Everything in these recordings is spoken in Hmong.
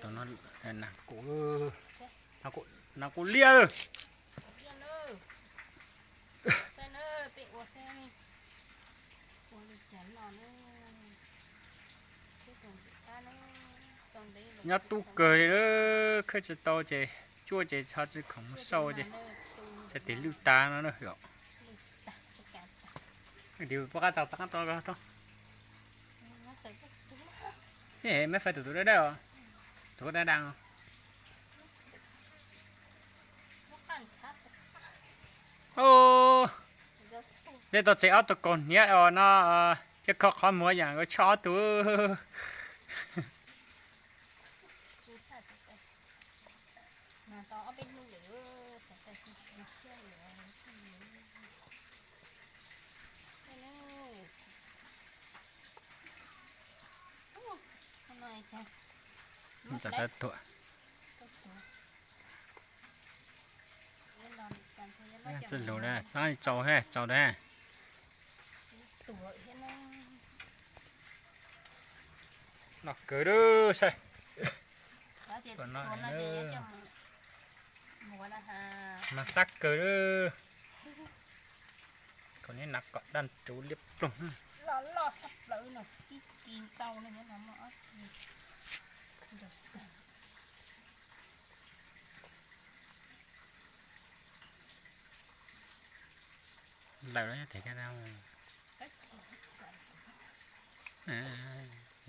Tus no nas kuv, nas kuv liab lawm. Nyob tub kawg li, khawb tsis tau ces cuaj ces txhob tsis khoom mus sau ces txhais tes lwj tas no na yom. Tis poj qab tau, poj qab tau. Meb fais tus tus dawb dawb os, tus dawb dawb. Yog tau tsev ob tug kaus hniav os no, cia kho qhov muag yam nkawd choj ob tug. Txawj lug, txhob tsaus, tsaus da. Loj kawg lawm saib. Mas xab kawg lawm. Kaus hniav nas kos daj ntsug liab ploog. Lawm los nyob tes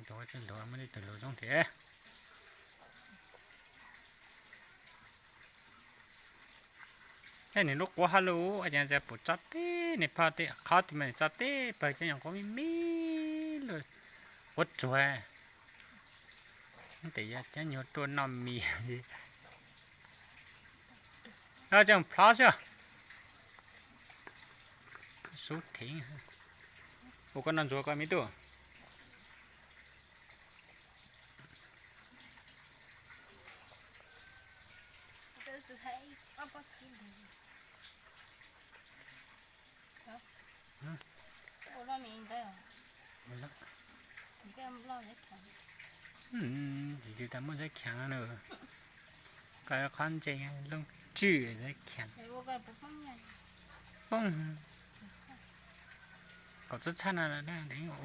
tus tsis lug muaj ib tug lug zoo thiab. Tej nws lub quav hauj lwm ces pum tso teb, nws phau tej qhov twg mas nws tso teb pawg cov nyuag quav me me lawm, quav ruag. Tes yog cov nyuag tuaj noj mis. Coj plhob xwb. Sub thev. Ua koj noj ntsuag koj me tub. Tsis tas muaj zeb kheev no, koj qhov ntse looj tswm zeb kheev. Poob. Kaum tsib txhab no,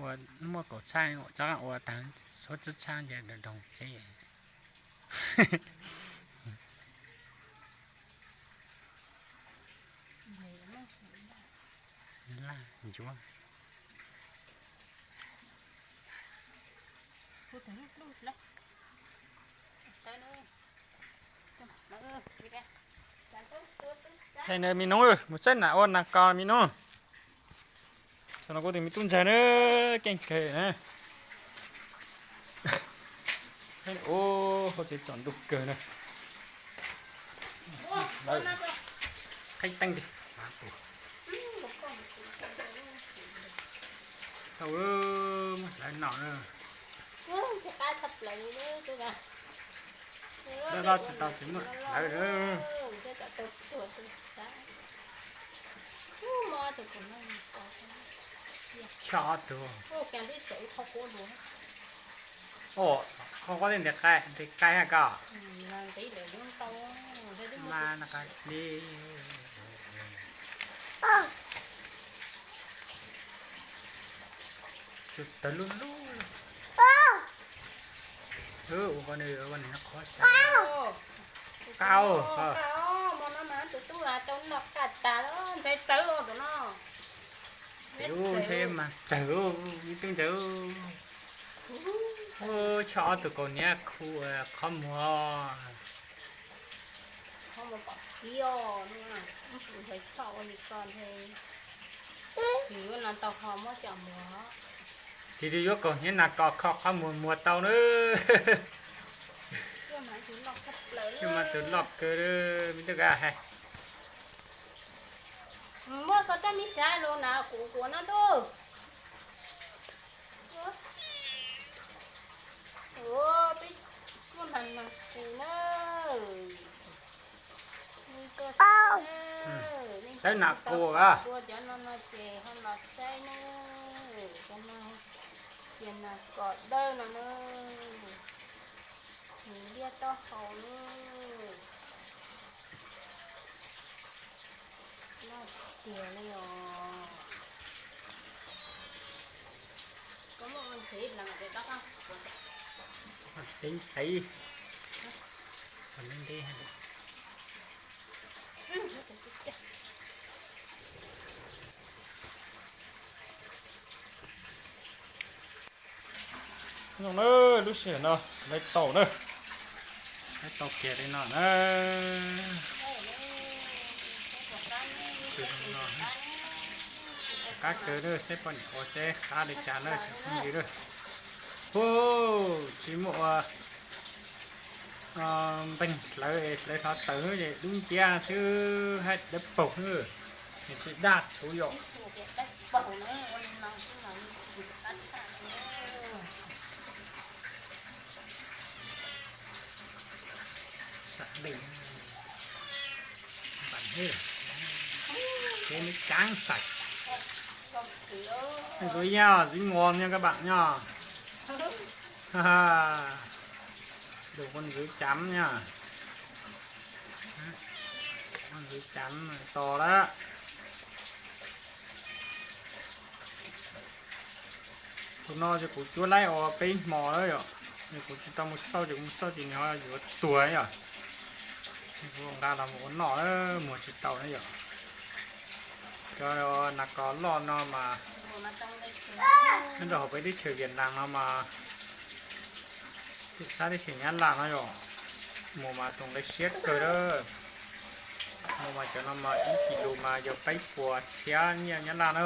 ua muaj kaum txhab, cov ua tag suav tsib txhab ces doog tseb. Laj ncuav. Thaij na me nus, mus saib nas ua nas kos me nus. Tam no kuv tus me tub ntxawg na, keej kawg na. Saib, hauv tsev tsom ntuj kawg na. Qeeb teeb tiag. Tau, muab hlawv noj na. Loj loj tsis tau tsis muaj hlawv na. Choj ob tug. Qhov quav tej nti qai, nti qai ha koj. Mas nti qai li. Tsuas tawg lub lub. Ua ko nws, ua ko nws qhov xyov. Qab, qab, mo no mas tus tub los tau noj qab tas los ntxhais txawv tus no. Ntxhais mas txawv, me tub ntxawg. Choj ob tug kaus hniav khu qhov muag. Qhov muag pom kiv os, ntxhais choj ua li ko ntshe. Nws yuav no tau ho muab coj mus. Tis tis yuav kaus hniav nas kos kho qhov muag muag tau na. Xyov mas tus loj kawg, me tub ka hais. Muab koj rab me tsav los na kuv kuv no ntuj. Ua peb cuab nas nas kuv na. Hlawv nas kuv a. Dua cov no no ces ho los saib na. Cov no ces nas kos dawb no na. Liaj taub hau ne, loj tiag li os. Koj muab nqhis lees es dob koj. Nqhis nqhis. Zoo na, lub sij hawm no lawv tau na, lawv tau kiag li no na. Qab kawg na, seb poj niam ua seb qab li cas na tsoom phooj ywg na. Hu, tsis muaj ua npeeg hlawv es hlawv hlov taws es dub nciab xwb hab dawb paug xwb, nws tsis daj tshauv yom. Ntxuav ib yam ntxuav nqos nyob koj pam nyob. Dua ntxuav cam nyob, ntxuav cam to lawm. Tus no ces kuv cuab laib ua peb hmo lawm yom, es kuv tsis tau mus xauj ces kuv mus xauj ces nws ho yuav tuag yom. Kuv nqa los mus ua noj lawm, muag tsis tau na yom. Cov nas kos loj no mas nyob rau hauv peb teb chaws Vietnam no mas, sab teb chaws Nyab Laj no yom, muag mas tus nqi siab kawg lawm. Muag mas cov no mas ib kis lus mas yog peb puas txhiab nyiaj Nyab Laj na.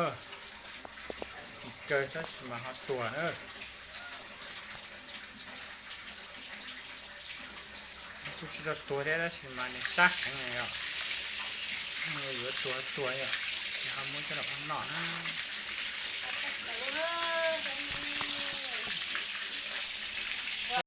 Kawg tab sis mas ho tuag na. Kuj tsis tau tuag thiab tab sis mas nws sab heev na yom. Yuav tuag tuag yom, ho muab coj los ua noj na.